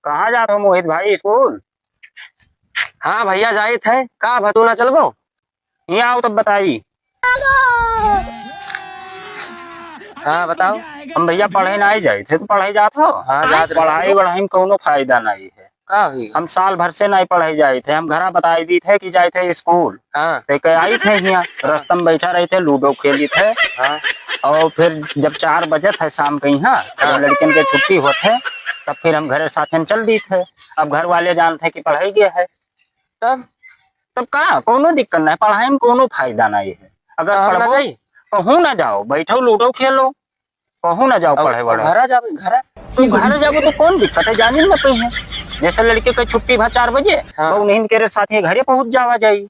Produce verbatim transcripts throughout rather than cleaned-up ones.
कहाँ जात हो मोहित भाई, स्कूल? हाँ भैया, जाइत है। का भतू ना चलबो? हियाँ आओ तब बताई। हाँ, बताओ। हम भैया पढ़े नाहीं जाइत है, तो पढ़े जात हो? हाँ, जात रहे। पढ़ाई वढ़ाई में कौनो फायदा नाहीं है। का हुई? हम साल भर से नाहीं पढ़े जाइत है, हम घरा बताई दीत है कि जाइत है स्कूल। हाँ। ते के आइत है हियाँ, रस्ता में बैठा रहित है, लूडो खेलित है। हाँ। और फिर जब चार बजत है शाम के हियाँ, हाँ। जब लड़कन के छुट्टी होत है, तब फिर हम घरे साथे में चल दीत है। अब घर वाले जानत है कि पढ़े गया है। तब? तब का, कौनो दिक्कत नाहीं, पढ़ाई में कौनो फायदा नाहीं है। अगर तो हम ना पढ़बो, जाई? कहूँ ना जाओ, बैठो लूडो खेलो, कहूँ ना जाओ अब पढ़े वढ़े। घरा जाबे, घरा? तू घर जाबो तो कौन दिक्कत है, जानी न पइहे। जैसे लड़के के छुट्टी भा चार बजे, हाँ। बहू नहीं के रे साथ ही घरे पहुँच जावा जाई।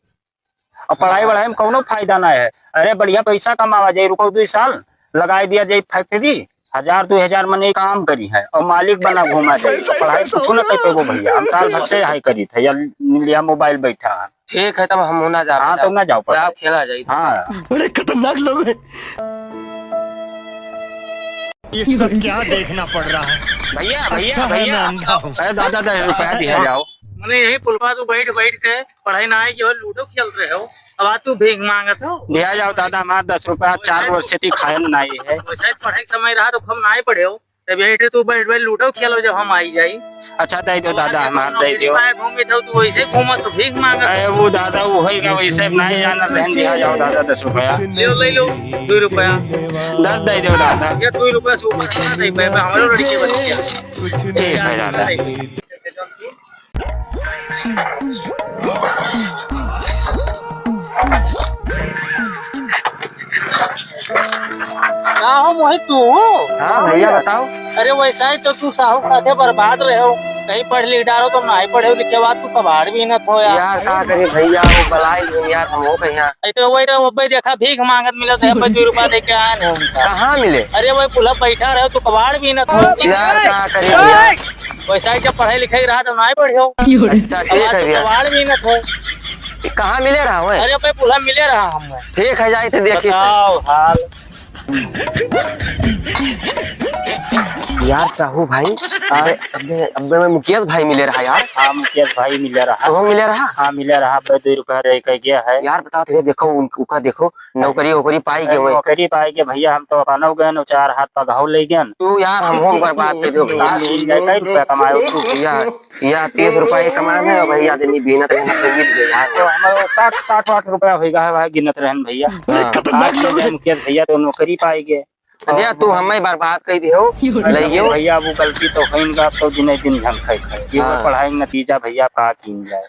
अब पढ़ाई हाँ। वढ़ाई में कौनो फायदा ना है। अरे बढ़िया पैसा कमावा जाई, रुको दुई साल, लगाई दिया जाई फैक्ट्री, हजार दुई हजार मने काम करी है और मालिक बना घूमा जाई। तो पढ़ाई कुछ ना कर पेबो भैया, हम साल भर से हाई करी थे, या लिया मोबाइल बैठा है। ठीक है, तब हम ना जाबे, हाँ, जाओ। तब ना जाओ पढ़े। जाओ, खेला जाई। हाँ। बड़े खतरनाक लोग हैं। ये सब क्या देखना पड़ रहा है? भैया, भैया, अच्छा है भैया। मैं अंधा हूँ। अरे दादा, दस रुपया दिया जाओ। मने यही पुलवा तू बैठ बैठ के पढ़ाई ना आई कि हो, लूडो खेल रहे हो, अब आज तू भीख मांगत हो। दिया जाओ दादा, हमार दस रुपया, चार वर्ष से ती खायल नाहीं है। वैसे पढ़े के समय रहा तो हम नाहीं पढ़े हो। तब यही ठे तू बैठ बैठ लूडो खेलो, जब हम आई जाई। अच्छा, दे दो दादा, हमार दे दो। पाए घूमित हो, तू वैसे घूमत हो, भीख मांगत हो। अरे वो दादा, वो है ना, वैसे नाहीं जानत रहन, दिया जाओ दादा, दस रुपया। ले लो, ले लो, दुई रुपया। दस दे दो दादा। ये दुई रुपया से ऊपर ना दे पाए, हमारे लड़के बच्चे। ठीक है दादा। का हो मोहित, तू? हाँ भैया, बताओ। अरे वैसा ही तो तू साहू खाते बर्बाद रहे हो, कहीं पढ़ लिख डारो तो नाहीं पढ़े लिखे, बाद तू कबाड़ बीनत हो यार। यार का करी भैया, वो बलाई नहीं यार, हम हो कहीं। ऐसे वही रहे, वो भाई देखा भीख मांगत मिलत है, भाई दो रुपया दे के आए हैं उनका। कहाँ मिले? अरे वही पुलवा बैठा रहे, तू कबाड़ बीनत हो। यार का करी भैया। वैसा ही जब पढ़ाई लिखाई रहा तो नाहीं पढ़े हो। अच्छा, ठीक है भैया। कबाड़ बीनत हो। कहाँ मिले रहा वो? अरे भाई, पुलवा मिले रहा हम। ठीक है, जाइत है देखित है। बताओ हाल। यार साहू भाई, हाँ। अबे, अबे, अबे मैं मुकेश भाई मिले रहा यार। हाँ, मुकेश भाई मिले रहा। तो मिले रहा? हाँ, मिले रहा। अबे दो रुपया रह के गया है। यार बताओ तो, ये देखो, उन-, उका देखो, नौकरी वोकरी पाई गए हुए। नौकरी पाई गए भैया, हम तो अपन हो गए, चार हाथ पगहाव ले गए। तू यार, हम हो बर्बाद कर दो भैया। का कीन जाए, कई रुपया कमाए हो तू? यार, या तीस रुपया ही कमाए है, वही आदमी बीनत रहन, तो गिर गए यार। तो हमारे साठ, साठ आठ रुपया होइगा है भाई, गिनत रहन भैया। हाँ। आज ये मुकेश भैया तो नौकरी पाई गए। अरे यार, तू हमें बर्बाद कर दियो। अरे ले गयो। भैया, वो गलती तो होइगा, अब तो दिने दिन झंखै खाए। ये हाँ। पढ़ाई नतीजा भैया, का कीन जाए।